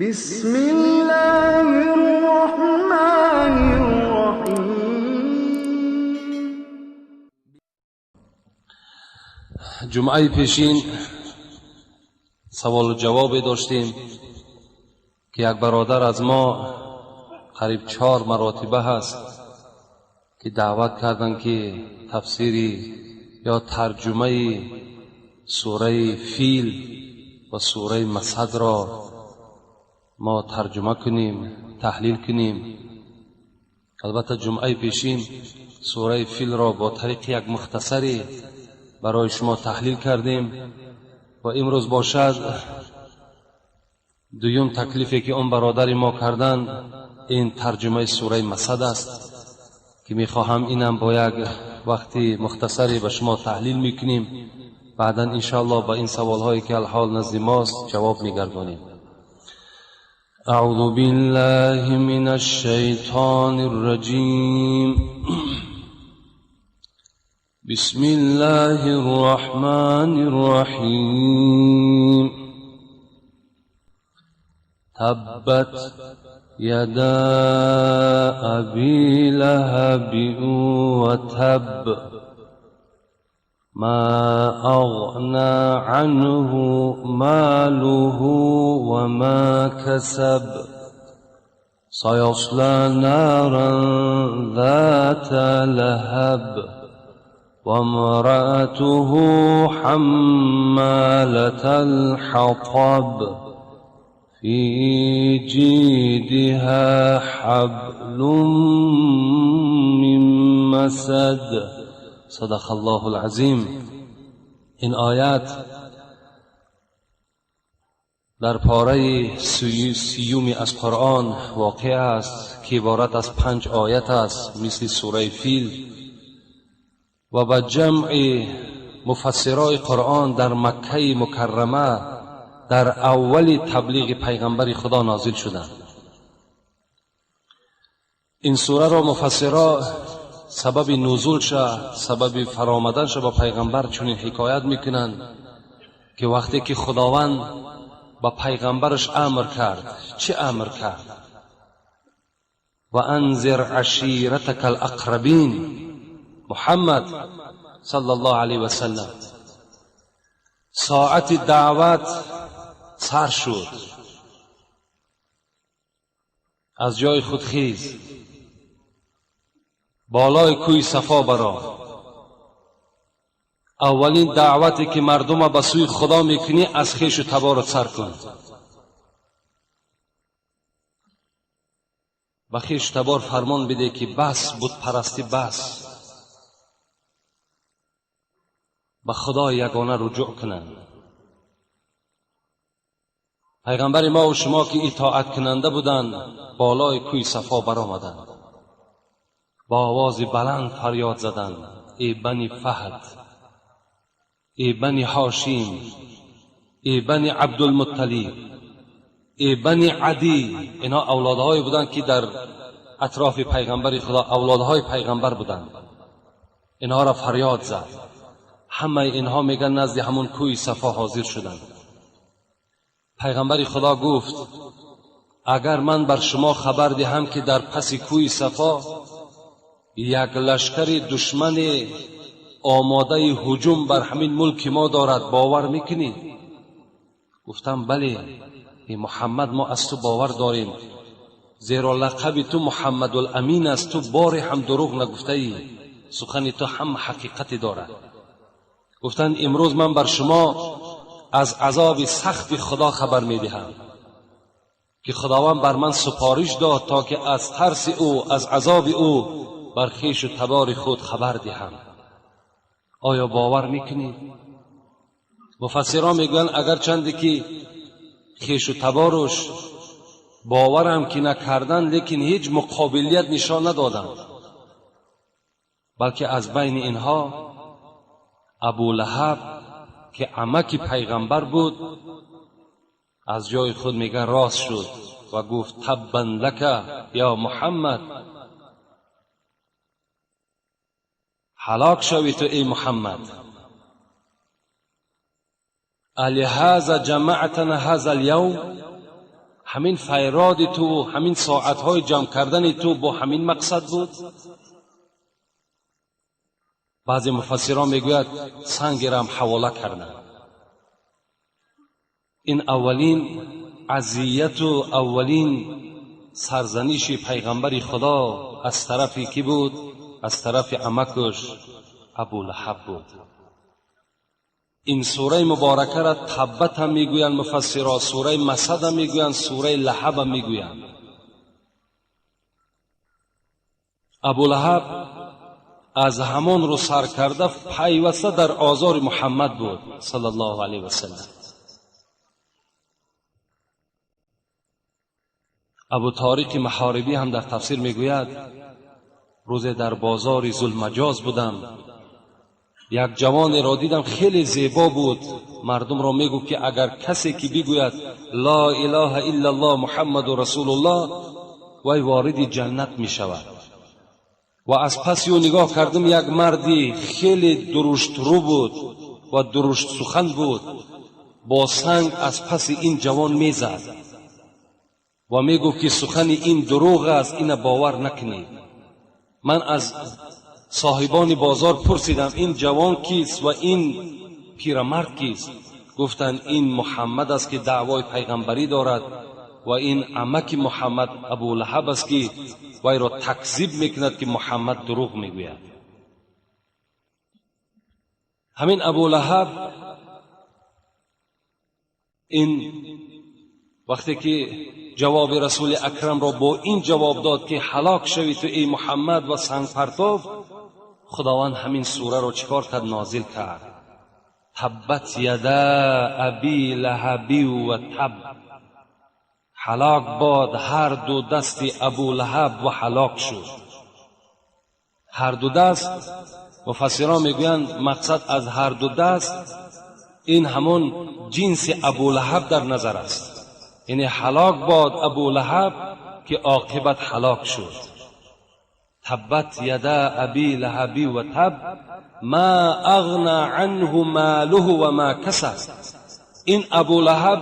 بسم الله الرحمن الرحیم. جمعه پیشین سوال و جواب داشتیم که یک برادر از ما قریب 4 مراتبه هست که دعوت کردن که تفسیری یا ترجمه سوره فیل و سوره مسد را ما ترجمه کنیم، تحلیل کنیم. البته جمعه پیشین سوره فیل را با طریق یک مختصری برای شما تحلیل کردیم و امروز باشد دویم تکلیفی که اون برادر ما کردن این ترجمه سوره مسد است که میخواهم اینم با یک وقتی مختصری به شما تحلیل میکنیم. بعدا انشاءالله با این سوالهایی که الحال نزد ماست جواب میگردانیم. اعوذ بالله من الشیطان الرجیم. بسم الله الرحمن الرحیم. تبت یدا ابی لهب وتب ما اغنى عنه ماله وما كسب سيصلى نارا ذات لهب وامرأته حمالة الحطب في جيدها حبل من مسد. صدق الله العظیم. این آیات در پاره سیومی از قرآن واقع است که عبارت از 5 آیت است، مثل سوره فیل، و با جمع مفسرای قرآن در مکه مکرمه در اول تبلیغ پیغمبر خدا نازل شدند. این سوره را مفسرا سبب نزول شه، سبب فرامدن شه با پیغمبر چنین حکایت میکنند که وقتی که خداوند با پیغمبرش امر کرد، چه امر کرد؟ و انذر عشیرتک الاقربین. محمد صلی الله علیه و سلم، ساعت دعوت سر شد، از جای خود خیز، بالای کوی صفا برا. اولین دعوتی که مردم به سوی خدا میکنی از خویش و تبارت سر کن. به خویش تبار فرمان بده که بس بت پرستی، بس، به خدا یگانه رجوع کنند. پیغمبر ما و شما که اطاعت کننده بودند بالای کوی صفا برآمدند، با آواز بلند فریاد زدند: ای بنی فهد، ای بنی هاشم، ای بنی عبدالمطلب، ای بنی عدی. اینا اولادهایی بودند که در اطراف پیغمبر خدا اولادهای پیغمبر بودند. اینها را فریاد زد. همه اینها میگن نزد همون کوی صفا حاضر شدند. پیغمبر خدا گفت: اگر من بر شما خبر دهم که در پس کوی صفا یک لشکر دشمن آماده هجوم بر همین ملک ما دارد، باور میکنید؟ گفتم بله ای محمد، ما از تو باور داریم، زیرا لقب تو محمد الامین است، تو باری هم دروغ نگفته ای، سخن تو هم حقیقت دارد. گفتند امروز من بر شما از عذاب سخت خدا خبر میدهم که خداوند بر من سپارش داد تا که از ترس او، از عذاب او بر خویش و تبار خود خبر دهم. آیا باور میکنید؟ مفسران میگویند اگر چندی که خویش و تبارش باورم که نکردن، لیکن هیچ مقابلیت نشان ندادند، بلکه از بین اینها ابو لهب که عمک پیغمبر بود از جای خود میگه راست شد و گفت: تبا لک یا محمد، هلاک شوی تو ای محمد. الهذا جمعتنا هذا اليوم، ҳамин файроди ту, ҳамин соатҳои ҷамъ кардани ту бо ҳамин мақсад буд? баъзе муфассирон мегӯяд сангерам ҳавола карданд. ин аввалин азияту аввалин сарзаниши пайғамбари Худо аз тарафи кӣ буд? аз тарафи амакаш Абулаҳаб буд. ин сураи муборакаро Таббат ҳам мегӯянд муфассиро, сураи Масад ҳам мегӯянд, сураи Лаҳаб ҳам мегӯянд. Абулаҳаб аз ҳамон рӯ сар карда пайваста дар озори Муҳаммад буд саллаллоҳу алайҳи васаллам. Абу Ториқи Маҳорибӣ ҳам дар тафсир мегӯяд рӯзе дар бозори Зулмаҷоз будам, як ҷавонеро дидам хеле зебо буд. мардумро мегуфт ки агар касе ки бигӯяд ла илаҳа иллаллоҳ муҳаммаду расулуллоҳ, вай вориди ҷаннат мешавад. ва аз паси ӯ нигоҳ кардам, як марди хеле дуруштрӯ буд ва дуруштсухан буд, бо санг аз паси ин ҷавон мезад ва мегуфт ки сухани ин дурӯғ аст, ина бовар накунед. ман аз соҳибони бозор пурсидам ин ҷавон кист ва ин пирамард кист? гуфтанд ин Муҳаммад аст ки даъвои пайғамбарӣ дорад ва ин амаки Муҳаммад Абулаҳаб аст ки вайро такзиб мекунад ки Муҳаммад дурӯғ мегӯяд. ҳамин Абулаҳаб ин вақте ки ҷавоби расули акрамро бо ин ҷавоб дод ки ҳалок шавӣ ту эй Муҳаммад ва сангпартов, худованд ҳамин сураро чӣ кор кард? нозил кард. таббат яда аби лаҳаби ва таб. ҳалок бод ҳар ду дасти Абулаҳаб ва ҳалок шуд. ҳар ду даст, муфассирон мегӯянд мақсад аз ҳар ду даст ин ҳамон ҷинси Абулаҳаб дар назар аст, яъне ҳалок бод Абулаҳаб ки оқибат ҳалок шуд. таббат яда аби лаҳаби ва таб ма ағна анҳу молуҳу ва ма касаб. ин Абулаҳаб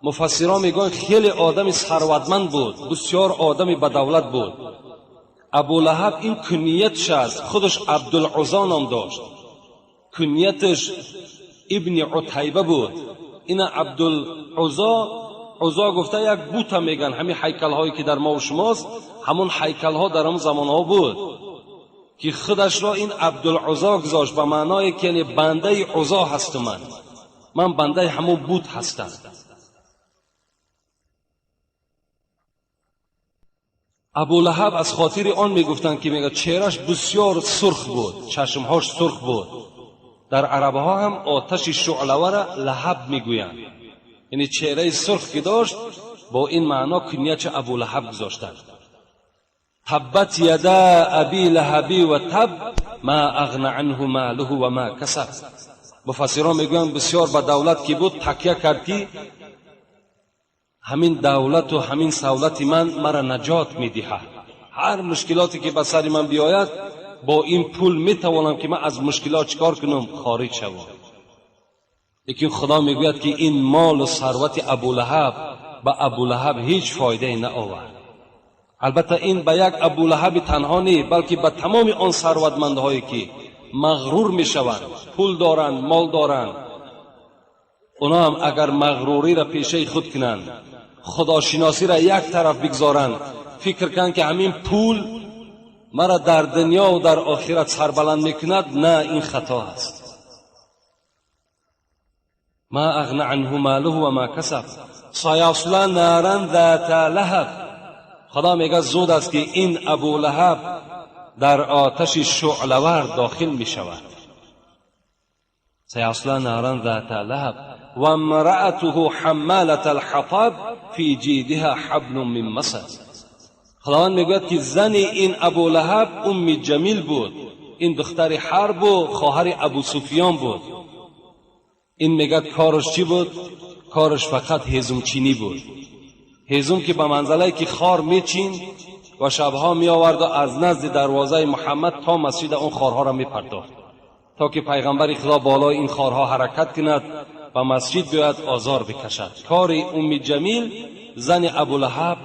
муфассирон мегӯянд хеле одами сарватманд буд, бисёр одами бадавлат буд. Абулаҳаб ин куниятш аст, худаш Абдулуззо ном дошт, кунияташ ибни Утайба буд. ина Абдулуззо, Уззо гуфта як бута мегӯянд, ҳамин ҳайкалҳое ки дар мову шумост, ҳамон ҳайкалҳо дар он замонҳо буд ки худашро ин Абдулуззо гузошт, ба маъное ки яъне бандаи Уззо ҳастам, ман бандаи ҳамон бут ҳастам. Абулаҳаб аз хотири он мегуфтанд ки мегӯяд чеҳраш бисёр сурх буд, чашмҳош сурх буд. дар арабҳо ҳам оташи шуълавара лаҳаб мегӯянд, яъне чеҳраи сурх ки дошт, бо ин маъно куньяча Абулаҳаб гузоштанд. таббат яда аби лаҳаби ва таб ма ағна анҳу молуҳу ва ма касаб. муфассирон мегӯянд бисёр ба давлат ки буд такя кард ки ҳамин давлату ҳамин савлати ман мара наҷот медиҳад, ҳар мушкилоте ки ба сари ман биёяд бо ин пул метавонам ки ман аз мушкилот чӣ кор кунам? хориҷ шавам. лекин Худо мегӯяд ки ин молу сарвати Абулаҳаб ба Абулаҳаб ҳеҷ фоидае наовард. албатта ин ба як Абулаҳаби танҳо не, балки ба тамоми он сарватмандҳое ки мағрур мешаванд, пул доранд, мол доранд, оно ҳам агар мағруриро пешаи худ кунанд, худошиносиро як тараф бигзоранд, фикр кунанд ки ҳамин пул мара дар дунё ва дар охират сарбаланд мекунад, на, ин хато аст. ма ағна анҳу молуҳу ва ма касаб саясла наран зата лаҳаб. Худо мегӯяд зуд аст ки ин Абулаҳаб дар оташи шуълавар дохил мешавад. саясла наран зата лаҳаб ва имраатуҳу ҳаммалата алҳатаб фи ҷидиҳа ҳаблун мин масад. Худованд мегӯяд ки зани ин Абулаҳаб Умми Ҷамил буд, ин духтари Ҳарбу хоҳари Абу Суфиён буд. ин мегӯяд кораш чӣ буд? кораш фақат ҳезумчинӣ буд. ҳезум ки ба манзалае ки хор мечин ва шабҳо меоварду аз назди дарвозаи Муҳаммад то масҷида он хорҳоро мепардохт, то ки пайғамбари Худо болои ин хорҳо ҳаракат кунад, ба масҷид биёяд, озор бикашад. кори Умми Ҷамил زن ابولهب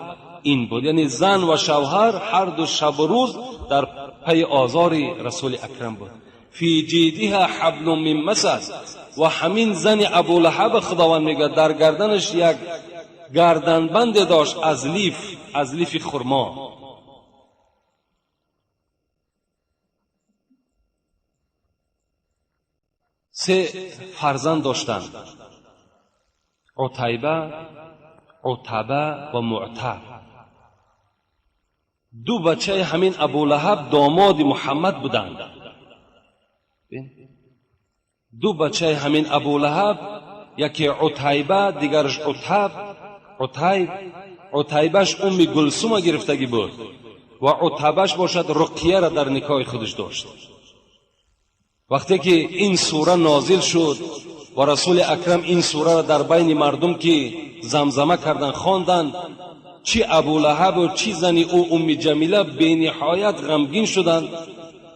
این بود. یعنی زن و شوهر هر دو شب و روز در پی آزار رسول اکرم بود. فی جیدها حبل من مسد. و همین زن ابولهب خداوند میگه در گردنش یک گردنبند داشت از لیف، از لیف خرما. سه فرزند داشتند، عتیبه، عتبه و معتب. دو بچه همین ابولهب داماد محمد بودند. دو بچه همین ابولهب، یکی عتیبه دیگرش عتب. عتیب، عتیبش ام گلسوم گرفتگی بود و عتبش باشد رقیه را در نکاح خودش داشت. وقتی که این سوره نازل شد و رسول اکرم این سوره را در بین مردم که زمزمه کردن خواندن، چی ابولهب و چی زن او ام جمیله به نهایت غمگین شدند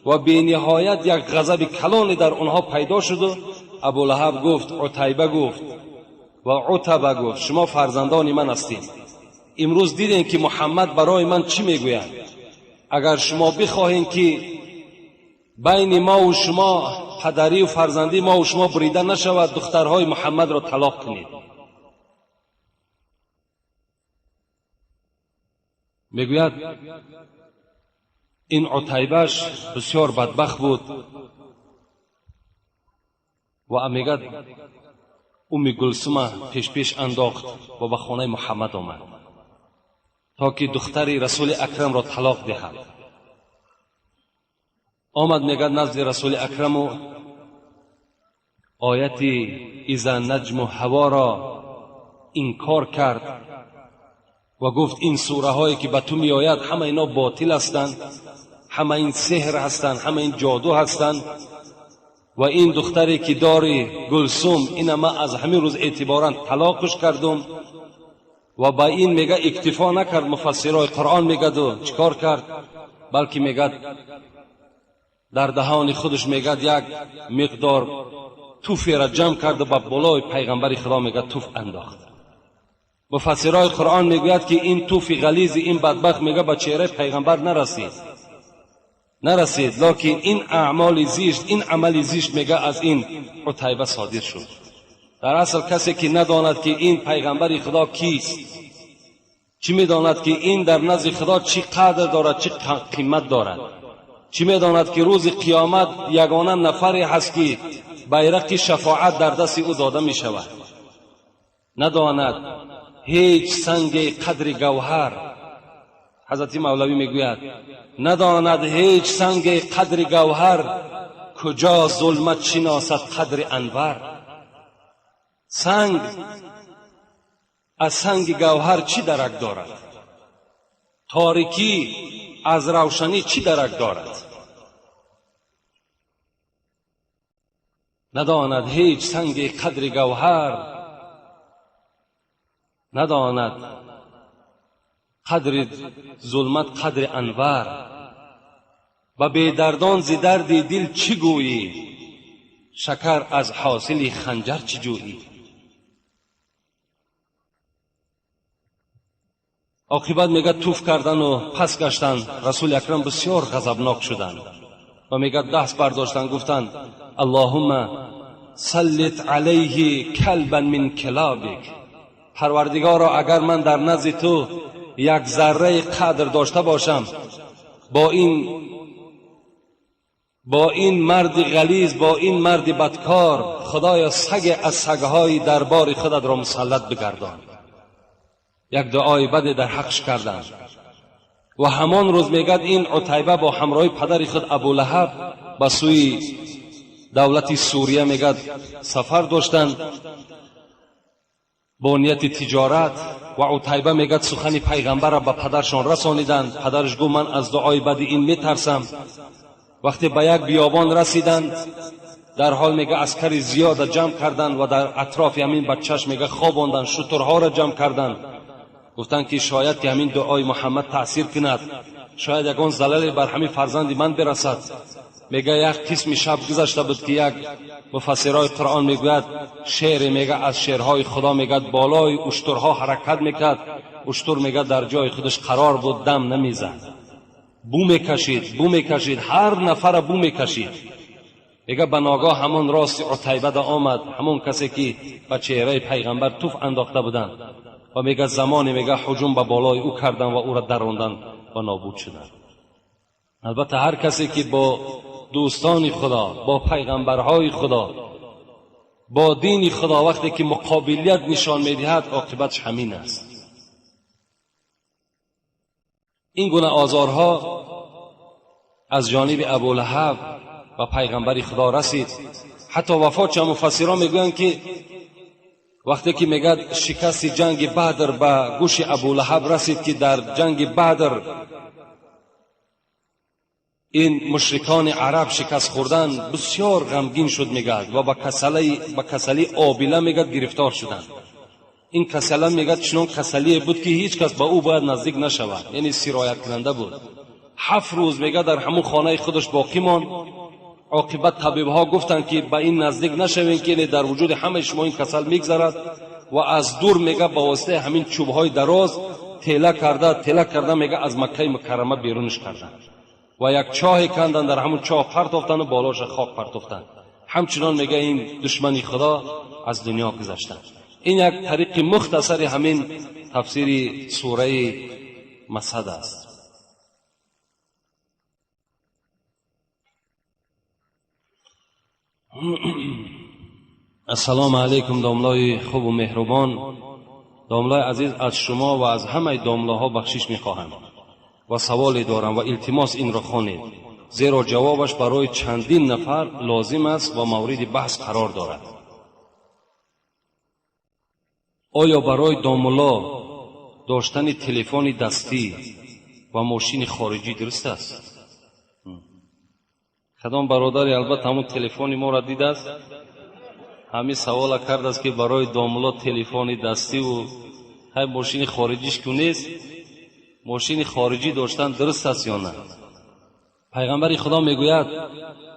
و به نهایت یک غضب کلانی در آنها پیدا شد. و ابولهب گفت، عتیبه گفت و عتبه گفت شما فرزندان من هستید، امروز دیدین که محمد برای من چی میگوید. اگر شما بخواهید که بین ما و شما پدری و فرزندی ما و شما بریده نشود، دخترهای محمد را طلاق کنید. میگوید این عتیبش بسیار بدبخت بود و میگد ام گلسوم پیش پیش انداخت و به خانه محمد آمد تا که دختر رسول اکرم را طلاق دهد. آمد میگد نزد رسول اکرم و آیت اذا نجم هوا را انکار کرد و گفت این سوره هایی که به تو می آید همه اینا باطل هستند، همه این سحر هستند، همه این جادو هستند و این دختری که داری گلسوم این ما از همین روز اعتبارا طلاقش کردم. و با این میگه اکتفا نکرد، مفسرای قرآن میگه دو چیکار کرد، بلکه میگه در دهان خودش میگه یک مقدار توفی را جمع کرد و به بالای پیغمبر خدا میگه توف انداخت. مفسرای قرآن میگوید که این توف غلیظ این بدبخت میگه به چهره پیغمبر نرسید، لکن این اعمال زشت، این عمل زشت میگه از این عتیبه صادر شد. در اصل کسی که نداند که این پیغمبر خدا کیست، چی میداند که این در نزد خدا چی قدر دارد، چی قیمت دارد، چی میداند که روز قیامت یگانه نفری هست که بیرق شفاعت در دست او داده می شود. نداند هیچ سنگ قدر گوهر، حضرت مولوی میگوید نداند هیچ سنگ قدر گوهر، کجا ظلمت شناسد قدر انور. سنگ از سنگ گوهر چی درک دارد؟ تاریکی از روشنی چی درک دارد؟ نداند هیچ سنگ قدر گوهر، نداند قدر ظلمت قدر انور. و به دردان ز درد دل چی گویی، شکر از حاصل خنجر چی جویی. عاقبت میگه توف کردن و پس گشتن. رسول اکرم بسیار غضبناک شدند و میگه دست برداشتن گفتند اللهم سلط علیه کلبا من کلابک. پروردگارا اگر من در نزد تو یک ذره قدر داشته باشم، با این مرد غلیظ، با این مرد بدکار، خدایا سگ از سگهای دربار خودت را مسلط بگردان. یک دعای بد در حقش کردند و همان روز میگد این عتیبه با همراه پدر خود ابولهب به سوی دولت سوریه میگد سفر داشتند با نیت تجارت. و عتیبه میگد سخن پیغمبر را به پدرشان رسانیدند. پدرش گفت من از دعای بد این میترسم. وقتی به یک بیابان رسیدند، در حال میگه عسکر زیاد جمع کردند و در اطراف همین بچهش میگه خواباندند، شترها را جمع کردند. گفتند که شاید که همین دعای محمد تأثیر کند، شاید یگان زلل بر همین فرزند من برسد. میگه یک قسم شب گذشته بود که یک مفسرای قرآن میگوید شعر، میگه از شعرهای خدا، میگه بالای اشترها حرکت میکرد، اشتر میگه در جای خودش قرار بود، دم نمیزد، بو میکشید، بو میکشید، هر نفر بو میکشید. میگه به ناگاه همون راست عتیبه آمد، همون کسی که به چهره پیغمبر توف انداخته بودند و میگه زمانی میگه هجوم به بالای او کردن و او را دراندن و نابود شدند. البته هر کسی که با دوستان خدا، با پیغمبرهای خدا، با دین خدا وقتی که مقابلیت نشان میدهد، عاقبتش همین است. این گونه آزارها از جانب ابولهب و پیغمبر خدا رسید. حتی وفات چه مفسران میگویند که وقتی که میگد شکست جنگ بدر به گوش ابولهب رسید که در جنگ بدر این مشرکان عرب شکست خوردن، بسیار غمگین شد میگد و به کسلی آبله میگد گرفتار شدند. این کسله میگد چنان کسلی بود که هیچ کس به او باید نزدیک نشود، یعنی سرایت کننده بود. 7 روز میگه در همون خانه خودش باقی ماند. عاقبت طبیب ها گفتند که به این نزدیک نشوین که در وجود همه شما این کسل میگذرد و از دور میگه با واسطه همین چوب های دراز تیله کرده تیله کرده میگه از مکه مکرمه بیرونش کردند و یک چاه کندن، در همون چاه پرتافتن و بالاش خاک پرتافتن. همچنان میگه این دشمنی خدا از دنیا گذشتن. این یک طریق مختصر همین تفسیر سوره مسد است. السلام علیکم داملای خوب و مهربان. داملای عزیز، از شما و از همه داملاها بخشش میخواهم و سوالی دارم و التماس این را خوانید، زیرا جوابش برای چندین نفر لازم است و مورد بحث قرار دارد. آیا برای داملا داشتن تلفن دستی و ماشین خارجی درست است؟ کدام برادری البته همون تلفن ما را دیده است، همین سوال کرده است که برای داملا تلفن دستی و های ماشین خارجیش که نیست، ماشین خارجی داشتن درست است یا نه؟ پیغمبر خدا میگوید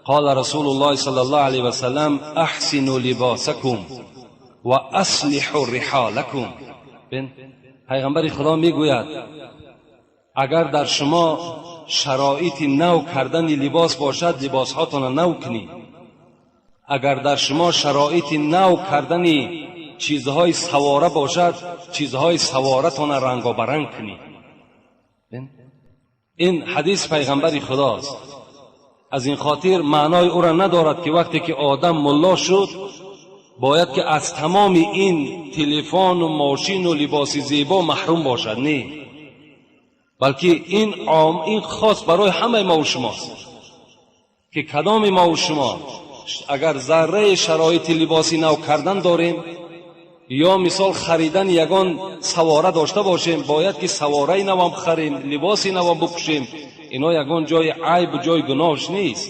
قال رسول الله صلی الله علیه و سلم احسنوا لباسکم و اصلحوا رحالکم. پیغمبر خدا میگوید اگر در شما شرایط نو کردن لباس باشد، لباس هاتان نو کنید. اگر در شما شرایط نو کردن چیزهای سواره باشد، چیزهای سواره تان رنگ و برنگ کنید. این حدیث پیغمبر خداست. از این خاطر معنای او را ندارد که وقتی که آدم ملا شد باید که از تمام این تلفن و ماشین و لباس زیبا محروم باشد. نه، بلکه این عام، این خاص برای همه ما و شماست که کدام ما و شما اگر ذره شرایط لباسی نو کردن داریم یا مثال خریدن یگان سواره داشته باشیم، باید که سواره نوام خریم، لباسی نوام بپوشیم. اینا یگان جای عیب و جای گناهش نیست.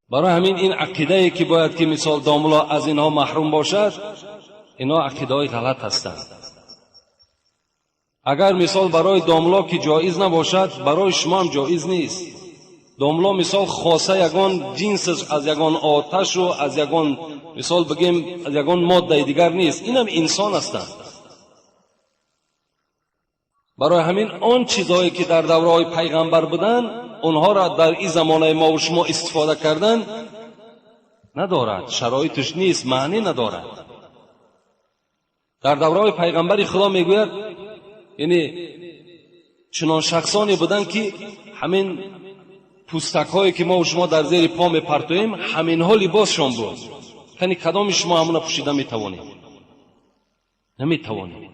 برای همین این عقیده که باید که مثال داملا از اینها محروم باشد، اینا عقیده های غلط هستند. اگر مثال برای داملا که جایز نباشد، برای شما هم جایز نیست. داملا مثال خاصه یگان جنس از یگان آتش و از یگان مثال بگیم از یگان ماده دیگر نیست، اینم انسان هستند. برای همین آن چیزهایی که در دوره‌های پیغمبر بودن، اونها را در این زمانه ما و شما استفاده کردن ندارد، شرایطش نیست، معنی ندارد. در دوره‌های پیغمبر خدا میگوید یعنی چنان شخصانی بودن که همین پوستک هایی که ما و شما در زیر پا میپرتویم، همین ها لباسشان بود. یعنی کدام شما همون پوشیده میتوانید؟ نمیتوانید.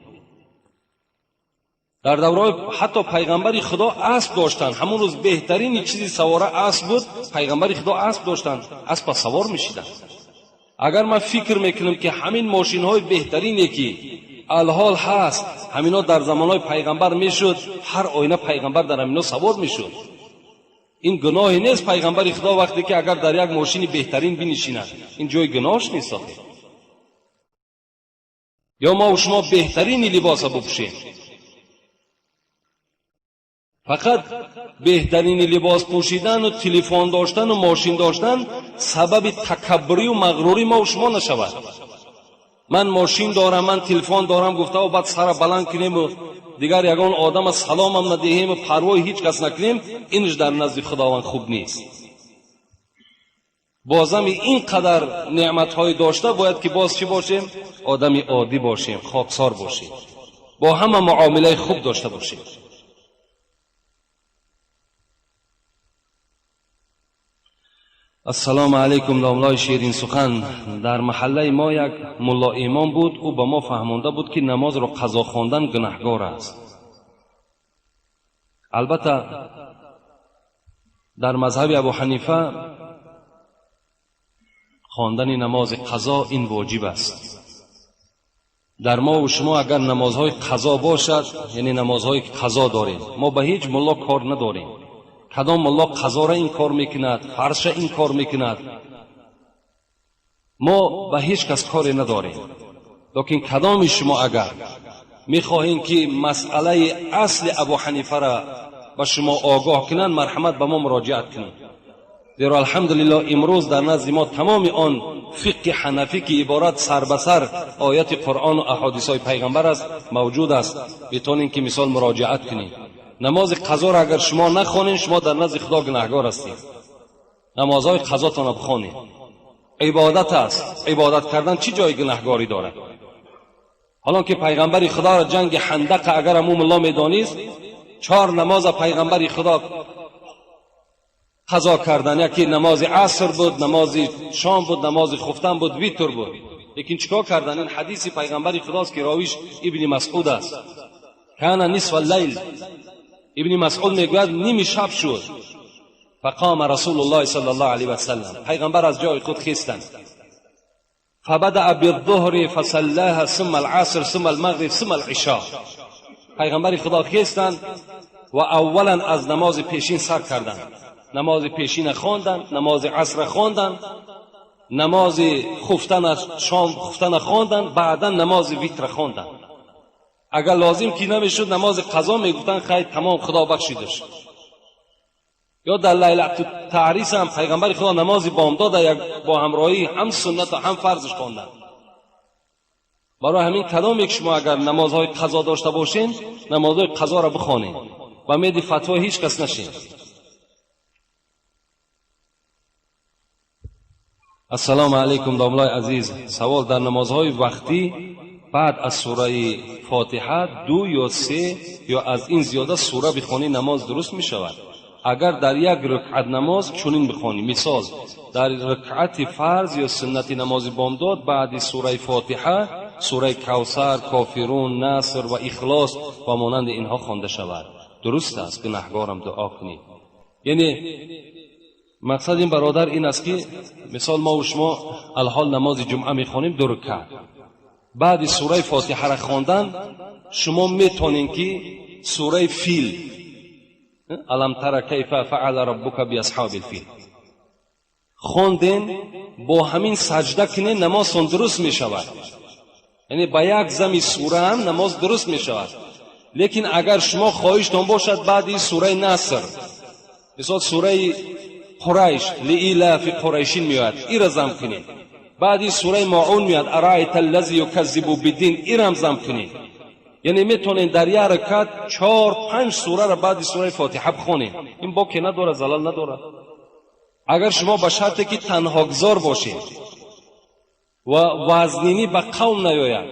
در دوره‌های حتی پیغمبر خدا اسب داشتند. همون روز بهترین چیزی سواره اسب بود. پیغمبر خدا اسب داشتند، اسب سوار میشیدند. اگر من فکر میکنم که همین ماشین های بهترینی که الحال هست، همینا در زمانهای پیغمبر میشد، هر آینه پیغمبر در همینا سوار میشد. این گناهی نیست. پیغمبر خدا وقتی که اگر در یک ماشین بهترین بنشیند، این جای گناهش نیست. یا ما و شما بهترین لباس بپوشیم. فقط беҳтарини либос пӯшидан ва телефон доштан ва мошин доштан сабаби такаббурӣ ва мағрурии мо ва шумо нашавад. Ман мошин дорам, ман телефон дорам гуфта ва баъд сара баланд кунем ва дигар ягон одама саломам надиҳем ва парвои ҳеҷ кас накунем, инаш дар назди Худованд хуб нест. Бозами ин қадар неъматҳои дошта бояд ки боз чӣ бошем? Одами оддӣ бошем, хоксор бошем, бо ҳама муомилаи хуб дошта бошем. Ассалому алайкум, домлои ширин сухан. Дар маҳаллаи мо як мулло имом буд. Ӯ ба мо фаҳмонда буд, ки намозро қазо хондан гунаҳгор аст. Албатта, дар мазҳаби Абу Ҳанифа хондани намози қазо ин воҷиб аст. Дар мо ва шумо агар намозҳои қазо бошад, яъне намозҳои қазо дорем, мо ба ҳеҷ мулло кор надорем. Кадом мулло қазора ин кор мекунад, фарзша ин кор мекунад, мо ба ҳеҷ кас коре надорем. Лекин кадоми шумо агар мехоҳем ки масъалаи асли Абу Ҳанифара ба шумо огоҳ кунанд, марҳамат ба мо муроҷиат кунед. Зеро алҳамдулиллоҳ имрӯз дар назди мо тамоми он фиқҳи ҳанафӣ ки иборат сар ба сар ояти Қуръону аҳодисҳои пайғамбар аст, мавҷуд аст. Метавонем ки мисол муроҷиат кунем. Намози қазоро агар шумо нахонед, шумо дар назди Худо гунаҳгор ҳастед. Намозҳои қазотонро бихонед. Ибодат аст. Ибодат кардан чӣ ҷои гунаҳгорӣ дорад? Ҳолон ки пайғамбари Худоро ҷанги Ҳандақа агар аму мулло медонист, 4 намоза пайғамбари Худо қазо кардан, яке намози аср буд, намози шом буд, намози хуфтан буд, витр буд. Лекин чикор кардан? Ин ҳадиси пайғамбари Худост ки ровиш Ибни Масъуд аст. Кана нисфа лайл. Ибни Масъуд мегӯяд, ними шаб шуд. Фақома Расулуллоҳи саллаллоҳу алайҳи васаллам. Пайғамбар аз ҷои худ хестанд. Фабадаа биддуҳри фасаллаҳа сумма аласр сумма алмағриб сумма алишо. Пайғамбари Худо хестанд ва аввалан аз намози пешин сар карданд. Намози пешина хонданд, намози асра хонданд, намози хуфтана, шом хуфтана хонданд, баъдан намози витра хонданд. Агар лозим ки намешуд намози қазо мегуфтанд, хайр, тамом, Худо бахшидаш. Ё дар лайлату таърис ҳам пайғамбари Худо намози бомдод як бо ҳамроҳӣ ҳам суннат ва ҳам фарзш хонданд. Барои ҳамин кадоме ки шумо агар намозҳои қазо дошта бошед, намозҳои қазоро бихонед. Ба меди фатво ҳеҷ кас нашед. Ассалому алайкум, домлои азиз. Савол: дар намозҳои вақтӣ баъд аз сураи Фотиҳа 2 ё 3 ё аз ин зиёда сура бихонӣ, намоз дуруст мешавад? Агар дар як рукъат намоз чунин бихонӣ, мисол дар рукъати фарз ё суннати намози бомдод баъди сураи Фотиҳа сураи Кавсар, Кофирун, Наср ва Ихлос ва монанди инҳо хонда шавад, дуруст аст? Гунаҳгорам, дуо кунед. Яъне мақсад ин бародар ин аст ки мисол мо ва шумо алҳол намози ҷумъа мехонем 2 рукъат. Баъди сураи Фотиҳаро хондан шумо метонед ки сураи Фил, алам тара кайфа фаала раббука биасҳоби лфил хонден, бо ҳамин саҷда кунед, намозтон дуруст мешавад. Яъне ба як зами сура ҳам намоз дуруст мешавад. Лекин агар шумо хоҳиштон бошад баъди сураи Наср, мисол сураи Қурайш, лиилафи Қурайшин меояд, ира зам кунед. Баъди сураи Моун меояд, араайта аллази юказзибу биддин, ирам зам кунед. Яъне метавонед дар як ракат 4-5 сураро баъди сураи Фотиҳа бихонед. Ин боке надорад, залал надорад. Агар шумо ба шарте ки танҳогзор бошед ва вазнинӣ ба қавм наёяд,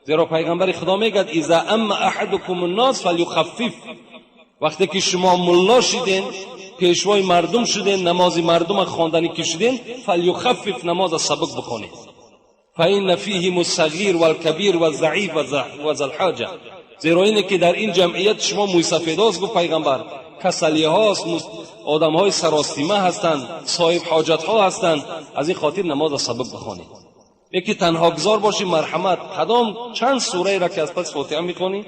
зеро пайғамбари Худо мегӯяд: иза амма аҳадукум ннос фалюхаффиф. Вақте ки шумо мулло шиден, пешвои мардум шуден, намози мардума хонданӣ ки шуден, фалюхаффиф, намоза сабук бихонед. фаинна фиҳим ссағир валкабир ваззаиф ва залҳоҷа. Зеро ине ки дар ин ҷамъият шумо мӯйсафедост, гуфт пайғамбар, касалиҳост, одамҳои саростима ҳастанд, соҳиб ҳоҷатҳо ҳастанд. Аз ин хотир намоза сабук бихонед. Яки танҳогзор бошӣ, марҳамат, кадом чанд сураеро ки аз пас Фотиҳа мехонӣ,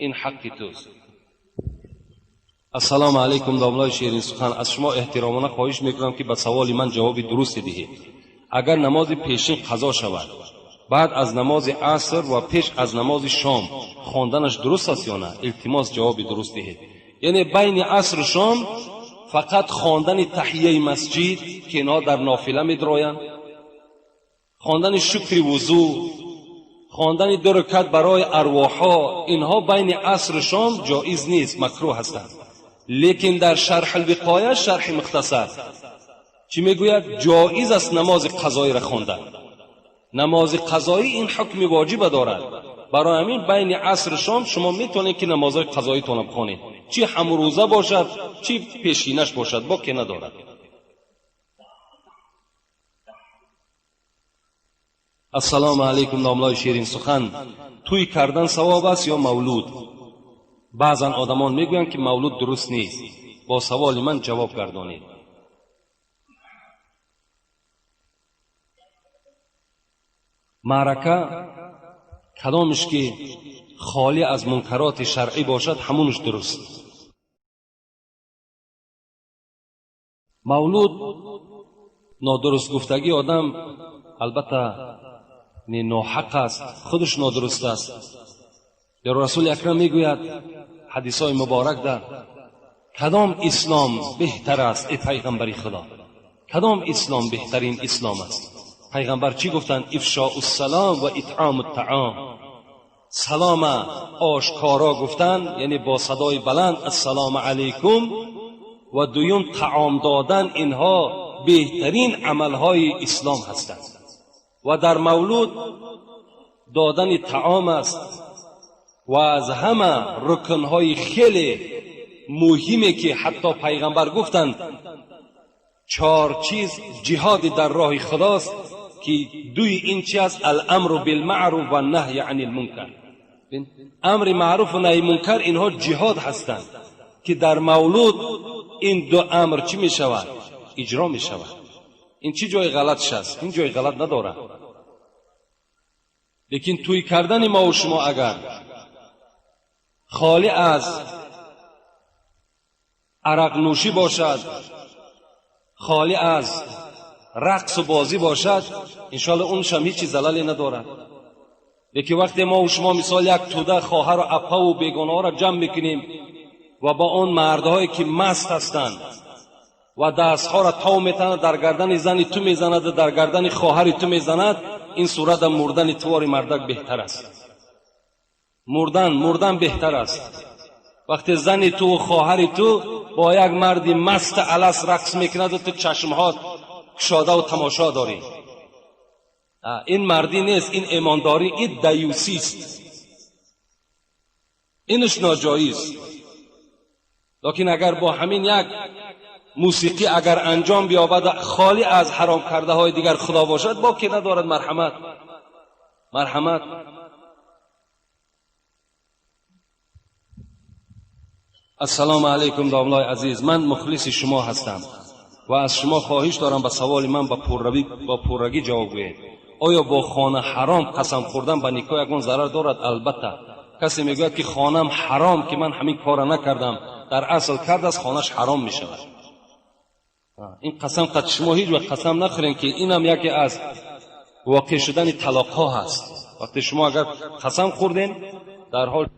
ин ҳаққи туст. Ассалому алайкум, домлои ширин сухан. Аз шумо эҳтиромона хоҳиш мекунам ки ба саволи ман ҷавоби дурусте диҳед. Агар намози пешин қазо шавад, баъд аз намози аср ва пеш аз намози шом хонданаш дуруст аст ё на? Илтимос, ҷавоби дуруст диҳед. یعنی بین عصر و شام فقط خواندن تحیه مسجد که اینها در نافله میدرویند، خواندن شکر وضو، خواندن دو رکعت برای ارواحها، اینها بین عصر و شام جایز نیست، مکروه هستند. لیکن در شرح الوقایه، شرح مختصر چی میگوید؟ جایز است نماز قضایی را خواندن. نماز قضایی این حکم واجب دارد. برای همین بین عصر و شام شما میتونید که نمازهای قضایی تون بخوانید، چی همروزه باشد چی پیشینش باشد، با که ندارد. السلام علیکم ناملای شیرین سخن، توی کردن ثواب است یا مولود؟ بعضا آدمان میگویند که مولود درست نیست. با سوال من جواب گردانید. معرکه کدامش که خالی از منکرات شرعی باشد همونش درست. مولود نادرست گفتگی آدم البته ناحق است، خودش نادرست است. یا رسول اکرم میگوید حدیث های مبارک در کدام اسلام بهتر است ای پیغمبر خدا؟ کدام اسلام بهترین اسلام است؟ پیغمبر چی گفتند؟ افشاء السلام و اطعام الطعام. سلام آشکارا گفتن، یعنی با صدای بلند السلام علیکم، و دویم طعام دادن، اینها بهترین عملهای اسلام هستند. و در مولود دادن طعام است و از همه رکنهای خیلی مهمه که حتی پیغمبر گفتند چهار چیز جهاد در راه خداست که دوی این چی است؟ الامر بالمعروف و نهی عن المنکر. امر معروف و نهی منکر اینها جهاد هستند که در مولود این دو امر چی می شود؟ اجرا می شود. این چی جای غلطش است؟ این جای غلط نداره. لیکن توی کردن ما و شما اگر خالی از عرق نوشی باشد، خالی از رقص و بازی باشد، انشالله اونش هم هیچی زللی ندارد. لیکن وقتی ما و شما مثال یک توده خواهر و اپا و بیگانه ها را جمع میکنیم و با اون مردهایی که مست هستند و دستها را تاو میتند، در گردن زن تو میزند، در گردن خواهر تو میزند، این صورت مردن توار مردک بهتر است. مردن بهتر است. وقتی زن تو و خواهر تو با یک مرد مست الس رقص میکند و تو چشمهات کشاده و تماشا داری، این مردی نیست، این ایمانداری، این دیوسی است، اینش ناجایز. لیکن اگر با همین یک موسیقی اگر انجام بیابد خالی از حرام کرده های دیگر خدا باشد، با که ندارد. مرحمت مرحمت. السلام علیکم داملای عزیز، من مخلص شما هستم و از شما خواهش دارم به سوال من با پررویی جواب گویید. آیا با خانه حرام قسم خوردن به نکاح یگان ضرر دارد؟ البته. کسی میگوید که خانم حرام که من همین کار نکردم، در اصل کرد از خانهش حرام میشود. این قسم قد شما هیچ وقت قسم نخورین که اینم یکی از واقع شدن طلاق ها هست. وقتی شما اگر قسم خوردین در حال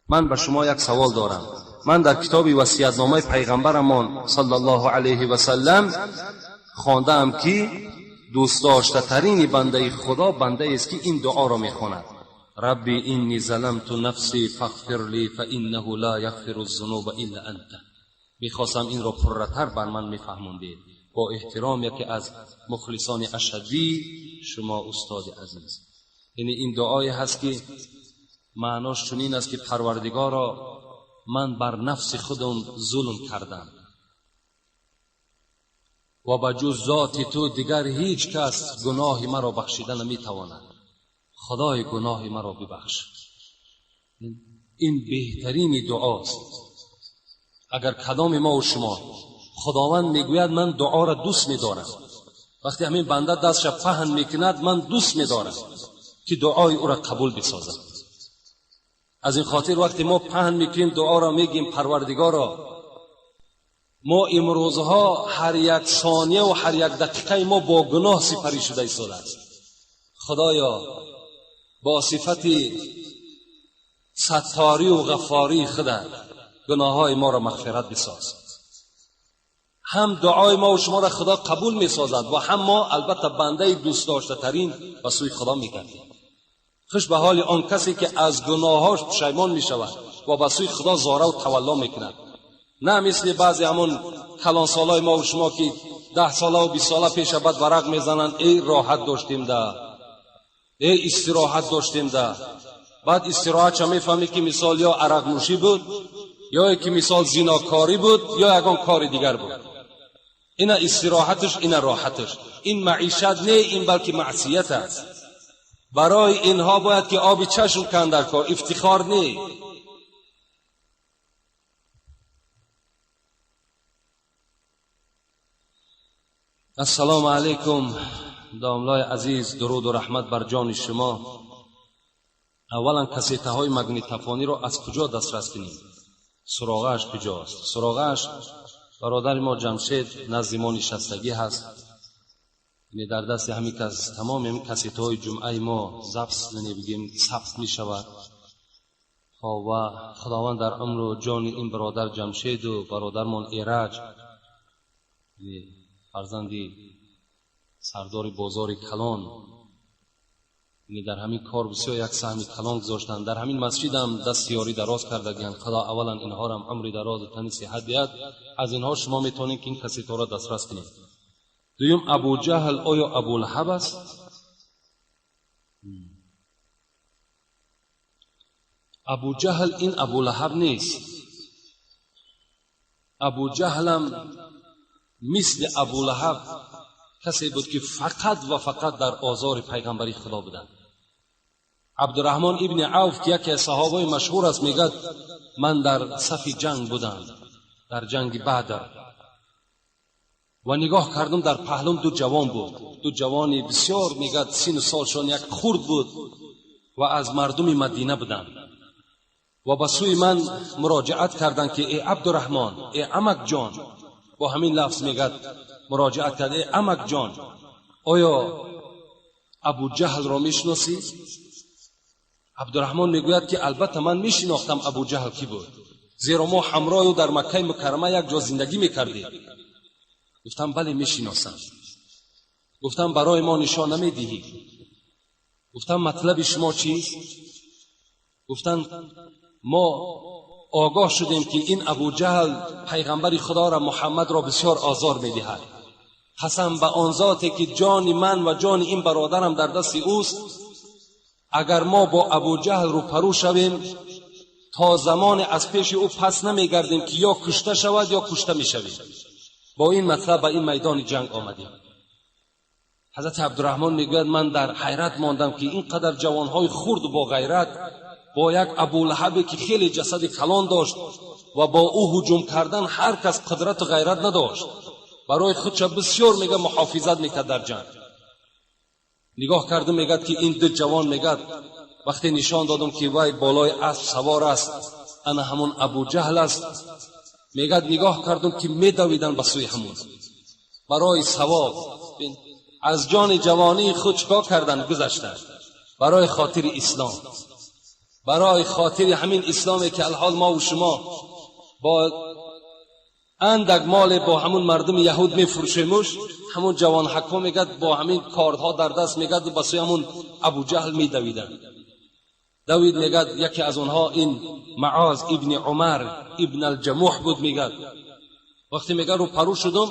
من به شما یک سوال دارم. من در کتاب وصیت‌نامه پیغمبرمان صلی الله علیه و سلم خواندم که دوست داشته ترین بنده خدا بنده است که این دعا را میخواند: ربی اینی ظلمت نفسی فاغفر لی فانه لا یغفر الذنوب الا انت. میخواستم این را پررتر بر من میفهموندید. با احترام یکی از مخلصان اشدی شما استاد عزیز. یعنی این دعای هست که معناش چنین است که پروردگارا من بر نفس خودم ظلم کردم و به جز ذات تو دیگر هیچ کس گناه مرا بخشیده نمیتواند. خدای گناه مرا ببخش. این بهترین دعاست. اگر کدام ما و شما، خداوند میگوید من دعا را دوست میدارم، وقتی همین بنده دستش پهن میکند من دوست میدارم که دعای او را قبول بسازم. از این خاطر وقتی ما پهن میکنیم دعا را میگیم پروردگارا Мо имрӯзҳо ҳар як сония ва ҳар як дақиқаи мо бо гуноҳ сипарӣ шуда истодааст. Худоё, бо сифати сатторӣ ва ғаффории худат гуноҳҳои моро мағфират бисоз. Ҳам дуои мо ва шуморо Худо қабул месозад ва ҳам мо албатта бандаи дӯст доштатарин ба сӯи Худо мегардем. Хуш ба ҳоли он касе ки аз гуноҳҳош пушаймон мешавад ва ба сӯи Худо зора ва тавалло мекунад. На мисли баъзе ҳамон калонсолҳои мо ва шумо ки 10 сола ва 20 сола пеша баъд варақ мезананд: эй роҳат доштем да, эй истироҳат доштем да. Баъд истироҳатша мефаҳмӣ ки мисол ё арақнӯшӣ буд, ё ки мисол зинокорӣ буд, ё ягон кори дигар буд. Ина истироҳаташ, ина роҳаташ. Ин маишат не, ин балки маъсият аст. Барои инҳо бояд ки оби чашм канд дар кор, ифтихор не. Ассалому алайкум домлои азиз, дуруду раҳмат бар ҷони шумо. Аввалан кассетаҳои магнитофониро аз куҷо дастрас кунем? Суроғааш куҷост? Суроғааш бародари мо Ҷамшед назди мо нишастагӣ ҳаст. Яъне дар дасти ҳамин кас тамоми ҳамин кассетаҳои ҷумъаи мо запс, яъне бигем сабт мешавад. Хоб, ва Худованд дар умру ҷони ин бародар Ҷамшеду бародармон Эраҷ, яъне фарзанди сардори бозори калон, яъне дар ҳамин кор бисёр як саҳми калон гузоштанд. Дар ҳамин масҷидам даст ёрӣ дароз кардагианд. Худо аввалан инҳорам умри дарозу тани сиҳат диҳад. Аз инҳо шумо метавонед ки ин кассетаҳоро дастрас кунед. Дуюм, Абуҷаҳл оё Абулаҳаб аст? Абуҷаҳл ин Абулаҳаб нест. Абуҷаҳлам мисли Абулаҳаб касе буд ки фақат ва фақат дар озори пайғамбари Худо буданд. Абдураҳмон ибни Авф ки яке аз саҳобаи машҳур аст мегӯяд: ман дар сафи ҷанг будам, дар ҷанги Бадр, ва нигоҳ кардам дар паҳлум ду ҷавон буд, ду ҷавони бисёр, мегӯяд, сину солшон як хурд буд ва аз мардуми Мадина буданд ва ба сӯи ман муроҷиат карданд ки эй Абдураҳмон, эй амакҷон, бо ҳамин лафз мегӯяд муроҷиат кард: эй амакҷон, оё Абуҷаҳлро мешиносӣ? Абдураҳмон мегӯяд ки албатта ман мешинохтам Абуҷаҳл кӣ буд, зеро мо ҳамроҳ ӯ дар Маккаи Мукаррама як ҷо зиндагӣ мекардем. Гуфтам бале мешиносам. Гуфтам барои мо нишон намедиҳӣ? Гуфтам матлаби шумо чист? Гуфтанд мо огоҳ шудем ки ин Абуҷаҳл пайғамбари Худоро Муҳаммадро бисёр озор медиҳад. қасам ба он зоте ки ҷони ман ва ҷони ин бародарам дар дасти ӯст, агар мо бо Абуҷаҳл рӯпарӯ шавем то замоне аз пеши ӯ пас намегардем ки ё кушта шавад ё кушта мешавем. Бо ин матлаб ба ин майдони ҷанг омадем. Ҳазрати Абдураҳмон мегӯяд ман дар ҳайрат мондам ки ин қадар ҷавонҳои хурд бо ғайрат бо як Абулаҳабе ки хеле ҷасади калон дошт ва бо ӯ ҳуҷум кардан ҳар кас қудрату ғайрат надошт, барои худша бисёр мега муҳофизат мекард дар ҷанг. Нигоҳ кардам мегӯяд ки ин ду ҷавон, мегӯяд, вақте нишон додам ки вай болои асп савор аст, ана ҳамон Абуҷаҳл аст, мегӯяд нигоҳ кардам ки медавиданд ба сӯи ҳамон барои савоб. Аз ҷони ҷавонии худ чикор карданд? Гузаштанд барои хотири ислом, барои хотири ҳамин исломе ки алҳол мо ва шумо бо андак моле бо ҳамун мардуми яҳуд мефурӯшемуш. Ҳамун ҷавонҳакҳо мегӯяд бо ҳамин кордҳо дар даст мегӯяд ба сӯи ҳамун Абуҷаҳл медавиданд. Давид, мегӯяд, яке аз онҳо ин Маоз ибни Умар ибн алҷамуҳ буд. Мегӯяд вақте мегӯяд рӯпарӯ шудам,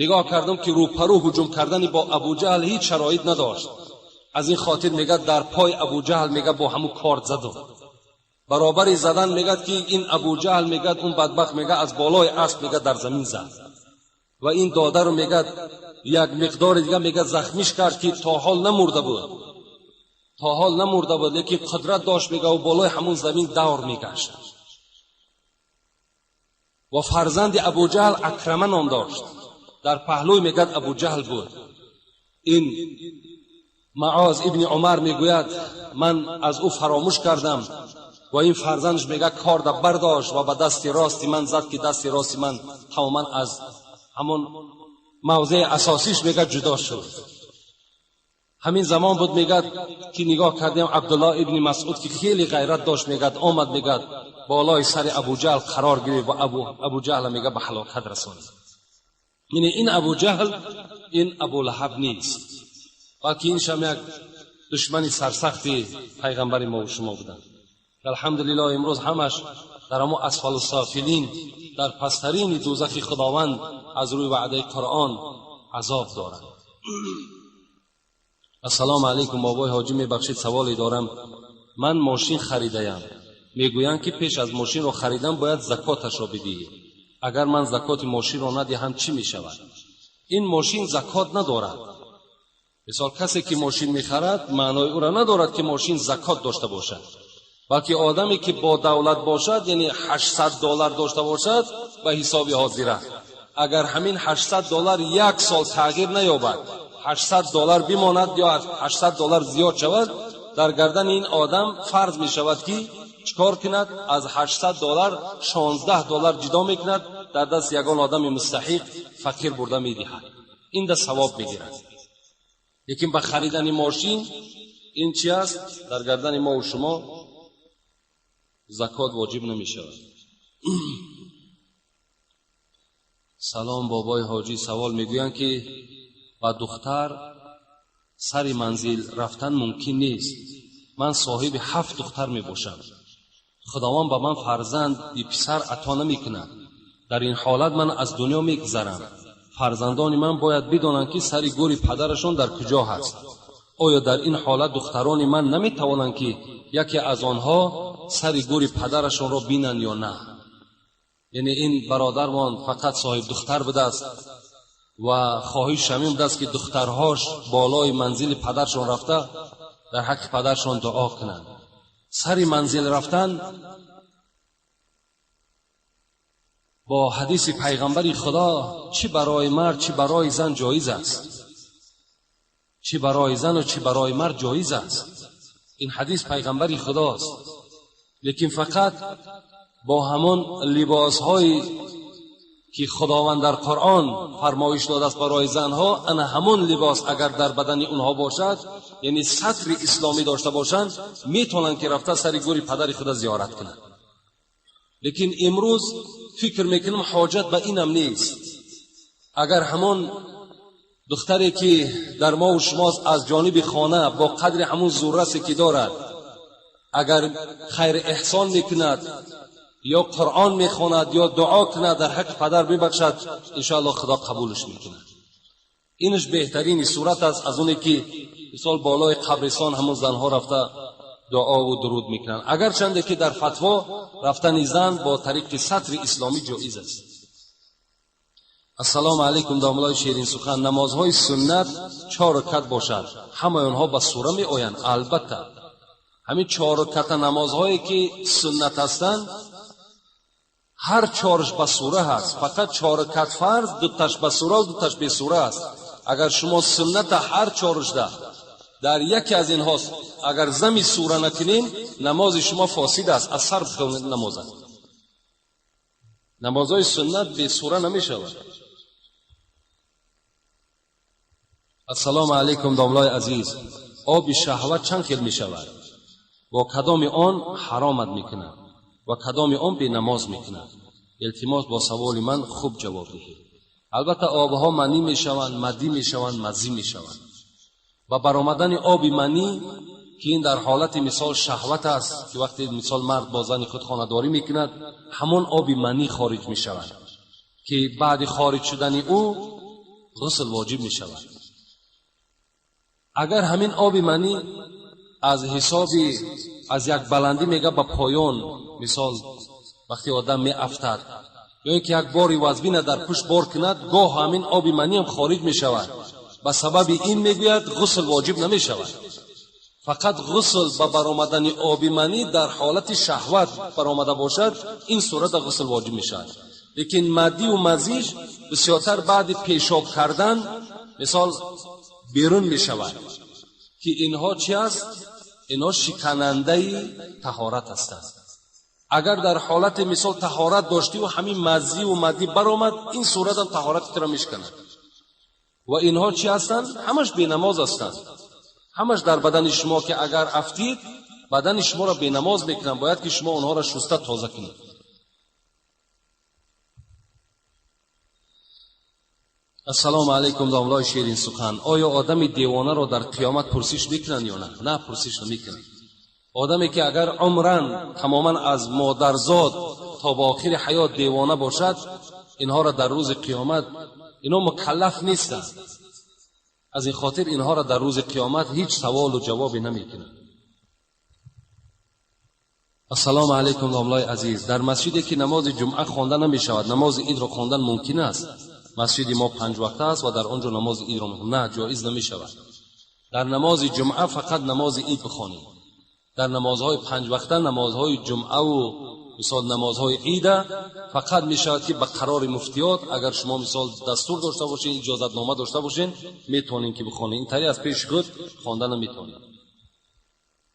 нигоҳ кардам ки рӯпарӯ ҳуҷум кардани бо Абуҷаҳл ҳеҷ шароит надошт. Аз ин хотир мегӯяд дар пой Абуҷаҳл мегӯяд бо ҳамун корд задам. Баробари задан мегӯяд ки ин Абуҷаҳл мегӯяд он бадбахт мегӯяд аз болои асп мегӯяд дар замин зад ва ин додару мегӯяд як миқдори дига мегӯяд захмиш кард ки то ҳол намурда буд, то ҳол намурда буд, лекин қудрат дошт, мегӯяд ӯ болои ҳамун замин давр мегашт. Ва фарзанди Абуҷаҳл Акрама ном дошт, дар паҳлӯй мегӯяд Абуҷаҳл буд. Ин Маоз ибни Умар мегӯяд ман аз ӯ фаромӯш кардам و این فرزندش میگه کارد برداشت و به دست راست من زد که دست راست من تماما از همون موضع اساسیش میگه جدا شد. همین زمان بود میگه که نگاه کردیم عبدالله ابن مسعود که خیلی غیرت داشت، میگه آمد، میگه بالای سر ابو جهل قرار گرفت و ابو جهل میگه به هلاکت رساند. یعنی این ابو جهل این ابو لهب نیست، بلکه این شم یک دشمن سرسختی پیغمبر ما و شما بودند. الحمدلله امروز همش در امو اسفل السافلین، در پسترین دوزخ خداوند از روی وعده قرآن عذاب دارند. السلام علیکم بابای حاجی، میبخشید سوالی دارم. من ماشین خریدم، میگویند که پیش از ماشین رو خریدن باید زکاتش را بدهی. اگر من زکات ماشین را ندهم چی میشود؟ این ماشین زکات ندارد. مثال کسی که ماشین میخرد معنای او را ندارد که ماشین زکات داشته باشد، بلکه آدمی که با دولت باشد، یعنی 800 دلار داشته باشد به حساب حاضره، اگر همین 800 دلار یک سال تغییر نیابد، 800 دلار بماند یا 800 دلار زیاد شود، در گردن این آدم فرض می شود که چکار کند؟ از 800 دلار 16 دلار جدا میکند، در دست یگان آدم مستحق فقیر برده میدهد، این ده ثواب میگیرد. لیکن به خریدن ماشین این چی است؟ در گردن ما و شما زکات واجب نمی شود. سلام بابای حاجی، سوال میگویند که با دختر سر منزل رفتن ممکن نیست. من صاحب 7 دختر می باشم، خداوند به من فرزند بی پسر عطا نمی کند. در این حالت من از دنیا می گذرم. فرزندان من باید بدانند که سر گور پدرشان در کجا هست. آیا در این حالت دختران من نمی توانند که یکی از آنها سر گور پدرشان را بینند یا نه؟ یعنی این برادرمان فقط صاحب دختر بوده است و خواهش همین بوده است که دخترهاش بالای منزل پدرشان رفته در حق پدرشان دعا کنند. سر منزل رفتن با حدیث پیغمبر خدا چی برای مرد چی برای زن جایز است، چی برای زن و چی برای مرد جایز است. این حدیث پیغمبر خداست، لیکن فقط با همان لباس هایی که خداوند در قرآن فرمایش داده است برای زنها، انا همون لباس اگر در بدن اونها باشد، یعنی ستر اسلامی داشته باشند، میتونن که رفته سر گور پدر خود زیارت کنند. لیکن امروز فکر میکنم حاجت به اینم نیست. اگر همون دختری که در ما و شماست از جانب خانه با قدر همون زوررسی که دارد، اگر خیر احسان میکند یا قرآن میخواند یا دعا کند در حق پدر ببخشد، انشاءالله خدا قبولش میکند. اینش بهترین صورت است از اونی که مثال بالای قبرستان همون زنها رفته دعا و درود میکنند. اگر چنده که در فتوا رفتن زن با طریق ستر اسلامی جایز است. السلام علیکم داملای شیرین سخن، نمازهای سنت 4 رکعت باشد، همه آنها به سوره می آیند؟ البته همین 4 رکعت نمازهایی که سنت هستند هر 4ش به سوره هست، فقط 4 رکعت فرض 2 تاش به سوره و 2 تاش به سوره است. اگر شما سنت هر 4ش ده در یکی از اینهاست اگر زمی سوره نکنین نماز شما فاسد است، از سر بخونید نماز است. نمازهای سنت به سوره نمی شود. السلام علیکم داملای عزیز، آب شهوت چند خیل می شود؟ با کدام آن حرامت می کند و کدام آن به نماز می کند؟ التماس با سوال من خوب جواب دهید. البته آبها منی می شوند، مدی می شوند، مزی می شوند. و برآمدن آب منی که این در حالت مثال شهوت است که وقتی مثال مرد با زن خود خانه‌داری میکند همون آب منی خارج می شود که بعد خارج شدن او غسل واجب می شود. اگر همین آب منی از حساب از یک بلندی میگه به پایان، مثال وقتی آدم می افتد یا اینکه یک باری وزبین در پشت بار کند، گاه همین آب منی هم خارج می شود. به سبب این میگوید غسل واجب نمی شود. فقط غسل به برآمدن آب منی در حالت شهوت برآمده باشد این صورت غسل واجب می شود. لیکن مدی و مزیج بسیارتر بعد پیشاب کردن مثال بیرون می شود که اینها چی است؟ اینها شکننده طهارت هستند. اگر در حالت مثال طهارت داشتی و همین مزی و مدی برآمد، این صورت هم طهارت را میشکند. و اینها چی هستند؟ همش بی نماز هستند. همش در بدن شما که اگر افتید بدن شما را بی نماز میکنن، باید که شما اونها را شسته تازه کنید. السلام علیکم داملای شیرین سخن. آیا آدم دیوانه را در قیامت پرسش میکنن یا نه؟ نه، پرسش نمیکنن. آدمی که اگر عمرن تماما از مادرزاد تا به آخر حیات دیوانه باشد، اینها را در روز قیامت، اینا مکلف نیستند، از این خاطر اینها را در روز قیامت هیچ سوال و جوابی نمیکنند. السلام علیکم داملای عزیز. در مسجدی که نماز جمعه خوانده نمیشود، نماز عید را خواندن ممکن است؟ مسجد ما 5 وقته است و در آنجا نماز عید را نه، جایز نمیشود. در نماز جمعه فقط نماز عید بخوانید. در نمازهای 5 وقته، نمازهای جمعه و مثال نمازهای عید فقط میشود که به قرار مفتیات، اگر شما مثال دستور داشته باشین، اجازت نامه داشته باشین، میتونین که بخوانید. این طریق از پیش خود خواندن نمیتونید.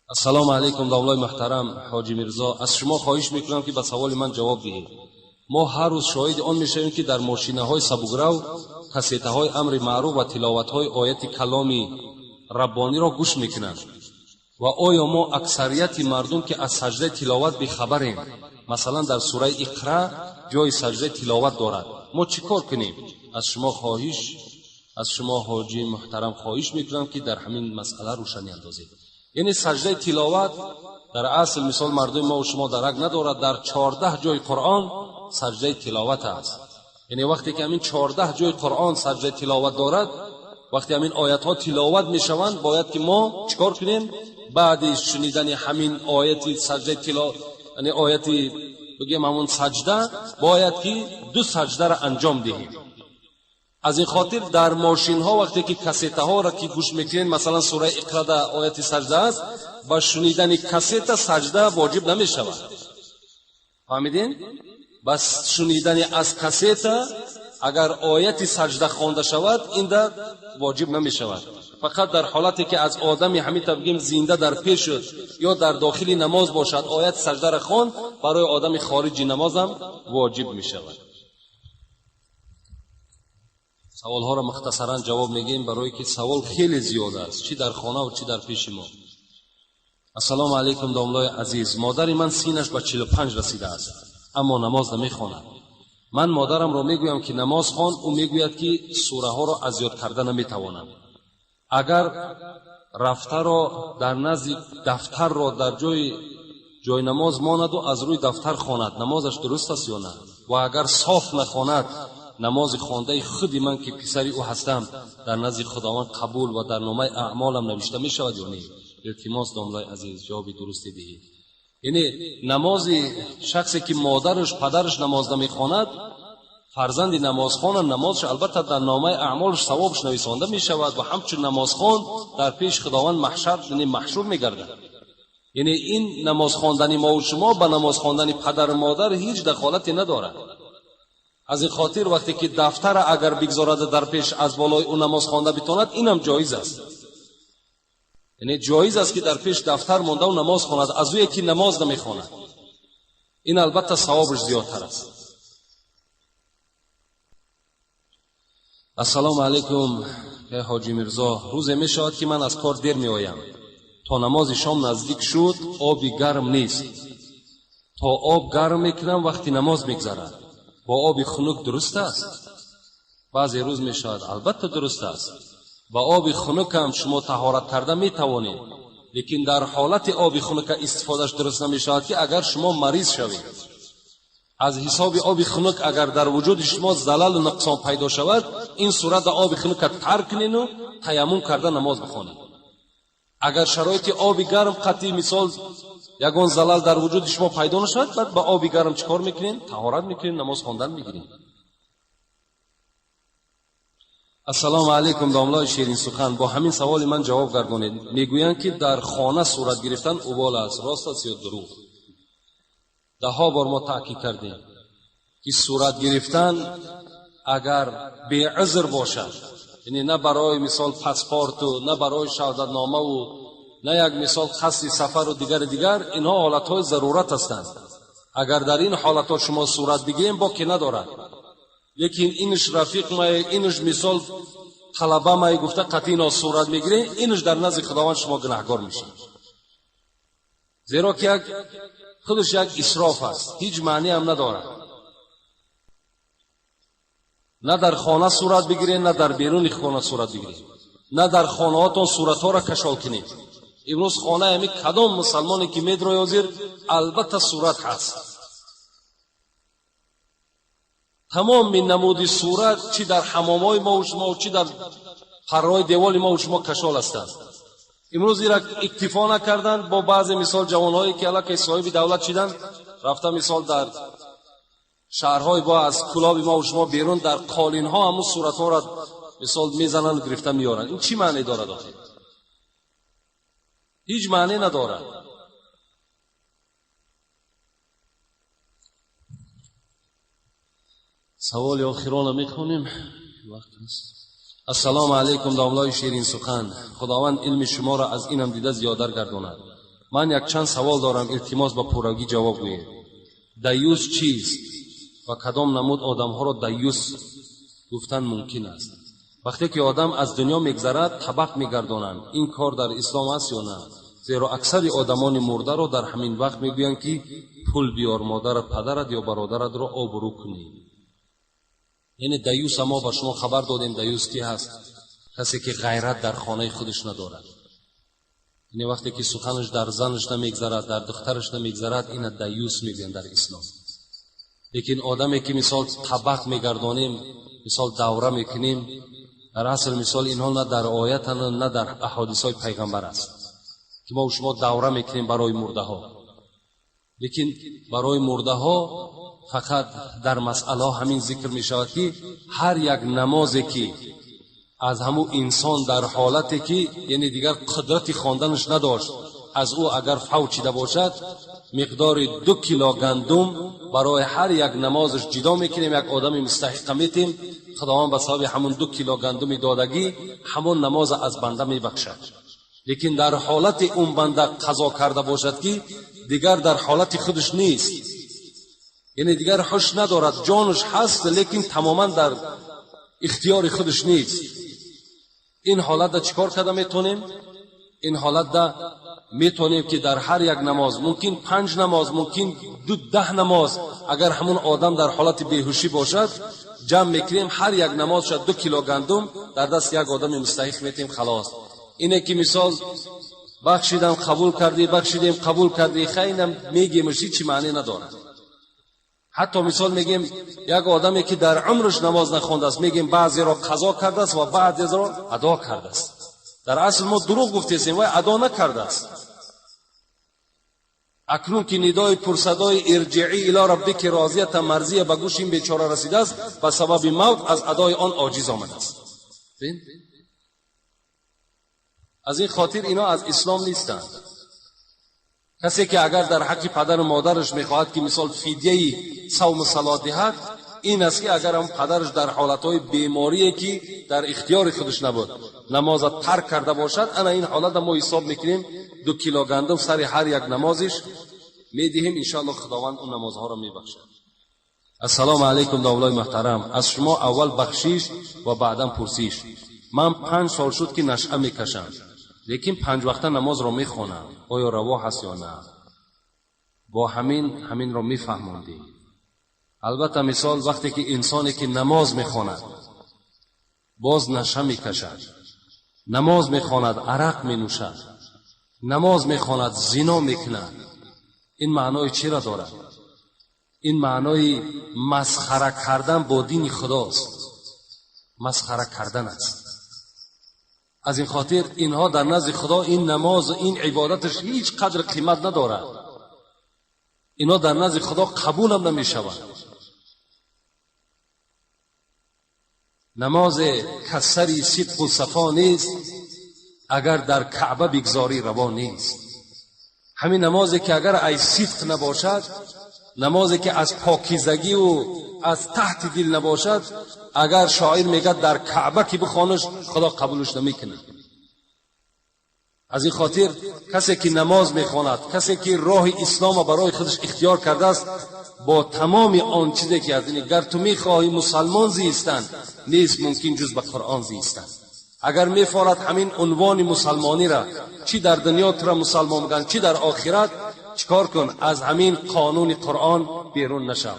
السلام علیکم داملای محترم حاجی میرزا. از شما خواهش میکنم که به سوال من جواب دهید. ما هر روز شاهد آن میشویم که در ماشین‌های سبوگرو کاسیت‌های امر معروف و تلاوت‌های آیت کلامی ربانی را گوش میکنند. و آیا ما اکثریت مردم که از سجده تلاوت بیخبریم، مثلا در سوره اقرا جای سجده تلاوت دارد، ما چیکار کنیم؟ از شما حاجی محترم خواهش میکنم که در همین مسئله روشنی اندازید. یعنی سجده تلاوت در اصل مثال مردم ما و شما درک ندارد، در 14 جای قرآن سجده تلاوت است. یعنی وقتی که همین 14 جای قرآن سجده تلاوت دارد، وقتی همین آیت ها تلاوت میشوند، باید که ما چیکار کنیم؟ بعد شنیدن همین آیت سجده تلاوت، یعنی آیت بگیم همون سجده، باید که 2 سجده را انجام دهیم. از این خاطر در ماشین ها وقتی که کاسیت ها را که گوش میکنین، مثلا سوره اقرا در آیت سجده است، با شنیدن کاسیت سجده واجب نمیشود. فهمیدین؟ بس شنیدن از کاسیت اگر آیت سجده خوانده شود، این در واجب نمیشود. فقط در حالتی که از آدمی همین تبگیم زنده در پیش شد یا در داخل نماز باشد، آیت سجده را خواند، برای آدم خارجی نمازم واجب میشود. سوال ها را مختصرا جواب میگیم برای که سوال خیلی زیاد است، چی در خانه و چی در پیش ما. السلام علیکم داملای عزیز. مادر من سینش به 45 رسیده است، اما نماز نمیخواند. من مادرم را میگویم که نماز خوان، او میگوید که سوره ها را از یاد کرده نمیتوانم. اگر رفته را در نزد دفتر را در جای نماز ماند و از روی دفتر خواند، نمازش درست است یا نه؟ و اگر صاف نخواند، نماز خوانده خودی من که پسری او هستم در نزد خداوند قبول و در نامه اعمالم نوشته می شود یا نه؟ التماس داملای عزیز جواب درستی دهید. یعنی نماز شخصی که مادرش پدرش نماز نمیخواند، فرزند نمازخوان نمازش البته در نامه اعمالش ثوابش نویسانده می شود و همچون نمازخوان در پیش خداوند محشر یعنی محشور می گردد. یعنی این نماز خواندن ما و شما به نماز خواندن پدر و مادر هیچ دخالتی ندارد. از این خاطر وقتی که دفتر اگر بگذارد در پیش از بالای او نماز خوانده بتواند، اینم جایز است. یعنی جایز است که در پیش دفتر مانده و نماز خواند از او یکی نماز نمیخواند، این البته ثوابش زیادتر است. السلام علیکم حاجی میرزا. روز می شود که من از کار دیر می آیم، تا نماز شام نزدیک شد آبی گرم نیست، تا آب گرم میکنم وقتی نماز میگذرد. با آب خنک درست است؟ بعضی روز می شود البته درست است. با آب خنک هم شما طهارت کرده می توانید، لیکن در حالت آب خنک استفادهش درست نمی شود که اگر شما مریض شوید. از حساب آب خنک اگر در وجود شما زلل و نقصان پیدا شود، این صورت آب خنک ترک کنین و تیمم کرده نماز بخوانید. اگر شرایط آب گرم قطعی مثال یگان زلل در وجود شما پیدا نشود، بعد با آب گرم چیکار میکنین؟ طهارت میکنین، نماز خواندن میگیرین. السلام علیکم داملای شیرین سخن. با همین سوال من جواب گردانید. میگویند که در خانه صورت گرفتن اوبال است، راست است یا دروغ؟ ده ها بار ما تاکید کردیم که صورت گرفتن اگر بی عذر باشد، یعنی نه برای مثال پاسپورت و نه برای شهادتنامه و نه یک مثال قصد سفر و دیگر، اینها حالتهای ضرورت هستند. Агар дар ин ҳолатҳо шумо сурат бигирем, боке надорад. Лекин инш рафиқ май, инш мисол талаба май гуфта қатъи ино сурат мегирем, инш дар назди Худованд шумо гунаҳгор мешавед. Зеро ки як худаш як исроф аст, ҳеҷ маъне ҳам надорад. На дар хона сурат бигиред, на дар беруни хона сурат бигиред, на дар хонаҳотон суратҳоро кашол кунед. Имрӯз хонаи ҳамин кадом мусалмоне ки медрои ҳозир, албатта сурат ҳаст. Тамоми намуди сурат чӣ дар ҳамомҳои мову шумо, чӣ дар парраҳои деволи мову шумо кашол ҳастанд. Имрӯз ира иктифо накарданд бо баъзе мисол ҷавонҳое ки аллакай соҳиби давлат шиданд, рафта мисол дар шаҳрҳои бо аз кулоби мову шумо берун дар қолинҳо ҳамун суратҳоро мисол мезананд, гирифта меоранд. Ин чӣ маъне дорад охир? Ҳеҷ маъне надорад. Саволи охирона мехонем, вақт аст. Ассалому алайкум, домлои ширин сухан. Худованд илми шуморо аз инам дида зиёдар гардонад. Ман якчанд савол дорам, илтимос ба пуррагӣ ҷавоб гӯед. Даюс чист ва кадом намуд одамҳоро даюс гуфтан мумкин аст? Вақте ки одам аз дунё мегзарад, табақ мегардонанд. Ин кор дар ислом аст ё на? Зеро аксари одамони мурдаро дар ҳамин вақт мегӯянд ки пул биёр, модарат, падарат ё бародаратро обрӯ кунӣ. Яъне даюса мо ба шумо хабар додем. Даюс ки ҳаст? Касе ки ғайрат дар хонаи худаш надорад. Яъне вақте ки суханаш дар занаш намегзарад, дар духтараш намегзарад, ина даюс мегӯянд дар ислом. Лекин одаме ки мисол табақ мегардонем, мисол давра мекунем, дар асл мисол инҳо на дар оятанд, на дар аҳодисҳои пайғамбар аст ки мо шумо давра мекунем барои мурдаҳо. Лекин барои мурдаҳо фақат дар масъалаҳо ҳамин зикр мешавад ки ҳар як намозе ки аз ҳамун инсон дар ҳолате ки яъне дигар қудрати хонданаш надошт, аз ӯ агар фавт шида бошад, миқдори 2 кило гандум барои ҳар як намозаш ҷидо мекунем, як одами мустаҳиқа метем. Худованд ба сабаби ҳамун 2 кило гандуми додагӣ ҳамон намоза аз банда мебахшад. Лекин дар ҳолати он банда қазо карда бошад ки дигар дар ҳолати худаш нест, яъне дигар ҳуш надорад, ҷонаш ҳаст, лекин тамоман дар ихтиёри худаш нест. Ин ҳолатда чӣ кор карда метавонем? Ин ҳолатда метавонем ки дар ҳар як намоз, мумкин 5 намоз, мумкин 10 намоз, агар ҳамун одам дар ҳолати беҳушӣ бошад, ҷамъ мекунем, ҳар як намоз шад 2 кило гандум дар даст як одами мустаҳиқ метем, халос. Ине ки мисол бахшидам қабул кардӣ, бахшидем қабул кардӣ, хайнам мегемаш, ҳеҷ маъне надорад. Ҳатто мисол мегем як одаме ки дар умраш намоз нахондааст, мегем баъзеро қазо кардааст ва баъзеро адо кардааст. Дар асл мо дурӯғ гуфтесем, вай адо накардааст. Акнун ки нидои пурсадои ирҷиӣ ило раббики розията марзия ба гӯши ин бечора расидааст, ба сабаби мавт аз адои он оҷиз омадааст. Аз ин хотир ино аз ислом нестанд. Касе ки агар дар ҳаққи падару модараш мехоҳад ки мисол фидияи савму салот диҳад, ин аст ки агар ҳам падараш дар ҳолатҳои беморие ки дар ихтиёри худаш набуд намоза тарк карда бошад, ана ин ҳолата мо ҳисоб мекунем, 2 кило гандум сари ҳар як намозиш медиҳем, иншоаллоҳ Худованд он намозҳоро мебахшад. Ассалому алайкум, домлои муҳтарам. Аз шумо аввал бахшиш ва баъдан пурсиш. Ман 5 сол шуд ки нашъа мекашам, лекин 5 вақта намозро мехонам. Оё раво ҳаст ё на? Бо ҳаминро мефаҳмондем. Албатта мисол вақте ки инсоне ки намоз мехонад боз наша мекашад, намоз мехонад арақ менӯшад, намоз мехонад зино мекунад, ин маънои чиро дорад? Ин маънои масхара кардан бо дини Худост, масхара кардан аст. Аз ин хотир инҳо дар назди Худо ин намоз ва ин ибодаташ ҳеҷ қадр қимат надорад. Инҳо дар назди Худо қабулам намешавад. Намозе касари сидқу сафо нест, агар дар Каъба бигзорӣ раво нест. Ҳамин намозе ки агар ай сидқ набошад, намозе ки аз покизагиву аз таҳти дил набошад, агар шоир мегӯяд дар Каъба ки бихонаш, Худо қабулаш намекунад. از این خاطر کسی که نماز میخواند، کسی که راه اسلام برای خودش اختیار کرده است، با تمام آن چیزی که از این گر تو میخواهی مسلمان زیستن، نیست ممکن جز به قرآن زیستن. اگر میفارد همین عنوان مسلمانی را، چی در دنیا تو را مسلمان بگن، چی در آخرت، چیکار کن؟ از همین قانون قرآن بیرون نشو.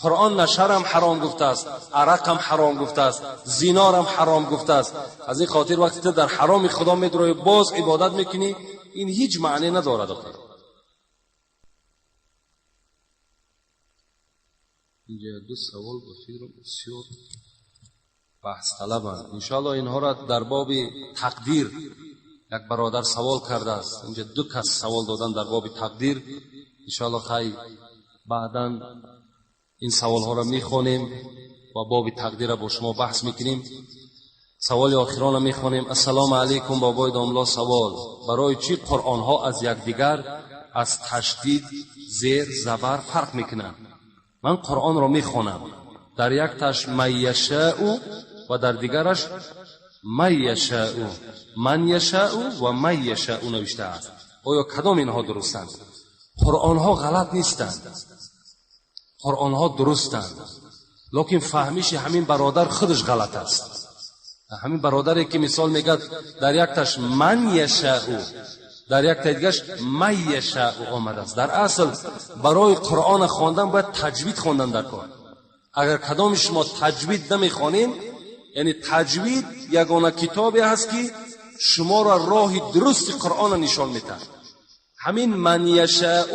قرآن نشرم حرام گفته است، عرق هم حرام گفته است، زنا هم حرام گفته است. از این خاطر وقتی تو در حرام خدا میدروی باز عبادت میکنی، این هیچ معنی ندارد. اینجا دو سوال به فکرم بسیار بحث طلبند. انشاءالله اینها را در باب تقدیر یک برادر سوال کرده است. اینجا دو کس سوال دادن در باب تقدیر. انشاءالله خی بعدا این سوال ها را میخوانیم و باب تقدیر را با شما بحث میکنیم. سوال آخران را میخوانیم. السلام علیکم بابای داملا، سوال: برای چی قرآن ها از یکدیگر از تشدید، زیر، زبر فرق میکنند؟ من قرآن را میخوانم، در یک تاش من یشاء و در دیگرش من یشاء، من یشاء و من یشاء نوشته است. آیا کدام اینها درستند؟ قرآن ها غلط نیستند، قرآن ها درستند، لکن فهمیش همین برادر خودش غلط است. همین برادری که مثال میگه در یک تاش من یشاء، در یک تایگش من یشاء آمده است. در اصل برای قرآن خواندن باید تجوید خواندن در کار. اگر کدام شما تجوید نمیخوانین، یعنی تجوید یگانه کتابی هست که شما را راه درست قرآن نشان میده. همین من یشاء،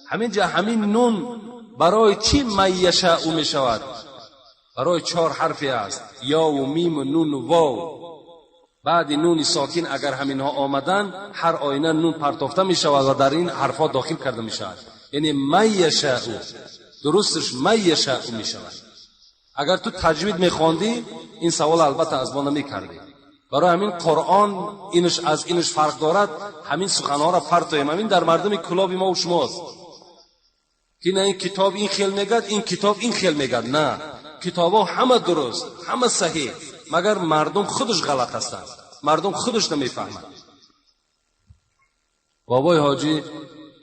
همین جا همین نون برای چی من یشاء میشود؟ برای 4 حرفی است: یا و میم و نون و واو. بعد نون ساکن اگر همینها آمدن، هر آینه نون پرتافته می شود و در این حرفا داخل کرده می شود. یعنی من یشاء، درستش من یشاء می شود. اگر تو تجوید می خواندی این سوال البته از ما نمی کردی. برای همین قرآن اینش از اینش فرق دارد. همین سخنها را پرتایم. همین در مردم کلاب ما و شماست که نه این کتاب این خیل میگد، این کتاب این خیل میگد. نه، کتابا همه درست، همه صحیح، مگر مردم خودش غلط هستند، مردم خودش نمیفهمند. بابای حاجی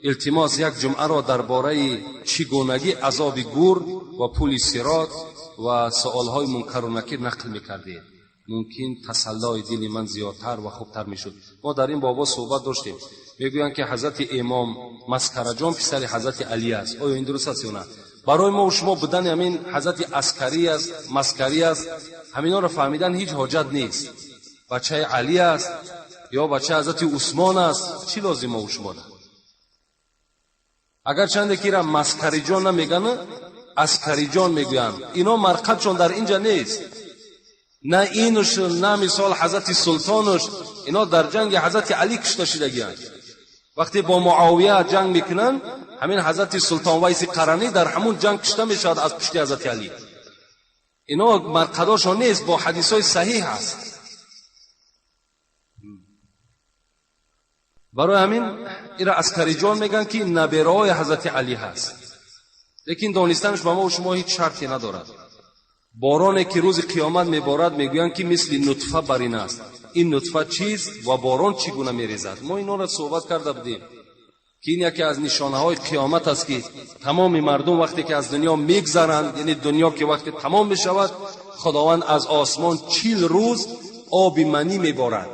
التماس یک جمعه را درباره چگونگی عذاب گور و پول صراط و سوالهای منکر و نکیر نقل میکردید، ممکن تسلای دل من زیادتر و خوبتر میشد. ما در این بابا صحبت داشتیم. میگویند که حضرت امام مسکرجان پسر حضرت علی است. آیا این درست است یا نه؟ برای ما و شما بودن همین حضرت عسکری است، مسکری است، همینا رو فهمیدن هیچ حاجت نیست. بچه علی است یا بچه حضرت عثمان است، چی لازم ما و شما ده؟ اگر چنده که را مسکری جان نمیگن، عسکری جان میگویند. اینا مرقدشون در اینجا نیست، نه اینش نه مثال حضرت سلطانش. اینا در جنگ حضرت علی کشته شدگیان. وقتی با معاویه جنگ میکنن، همین حضرت سلطان ویس قرنی در همون جنگ کشته میشود از پشت حضرت علی. اینا مرقداشون نیست، با حدیث های صحیح هست. برای همین ایرا عسکری جان میگن که نبیرهای حضرت علی هست، لیکن دانستنش با ما و شما هیچ شرطی ندارد. بارانی که روز قیامت میبارد میگویند که مثل نطفه بر این است. این نطفه چیست و باران چگونه میریزد؟ ما اینا را صحبت کرده بودیم که این یکی از نشانه های قیامت است که تمام مردم وقتی که از دنیا میگذرند، یعنی دنیا که وقتی تمام میشود، خداوند از آسمان 40 روز آب منی میبارد.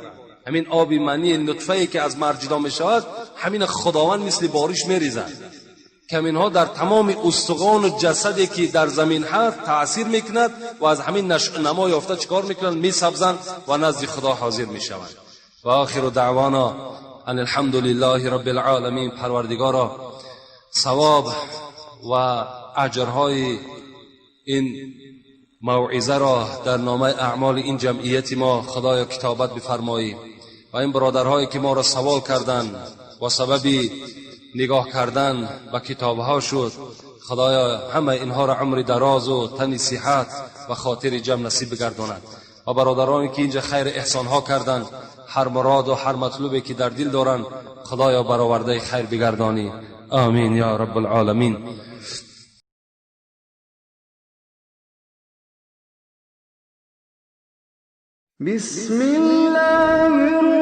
همین آب منی نطفه که از مرد جدا میشود، همین خداوند مثل بارش میریزد که اینها در تمام استخوان و جسدی که در زمین هست تاثیر میکند و از همین نما یافته چیکار میکنند؟ میسبزند و نزد خدا حاضر میشوند. و آخر دعوانا ان الحمد لله رب العالمین. پروردگارا ثواب و اجرهای این موعظه را در نامه اعمال این جمعیت ما خدایا کتابت بفرمایی و این برادرهایی که ما را سوال کردند و سبب نگاه کردن به کتابها شد، خدایا همه اینها را عمر دراز و تن صحت و خاطر جمع نصیب بگرداند. و برادرانی که اینجا خیر احسانها کردند، هر مراد و هر مطلوبی که در دل دارند، خدایا برآورده خیر بگردانی. آمین یا رب العالمین. بسم الله.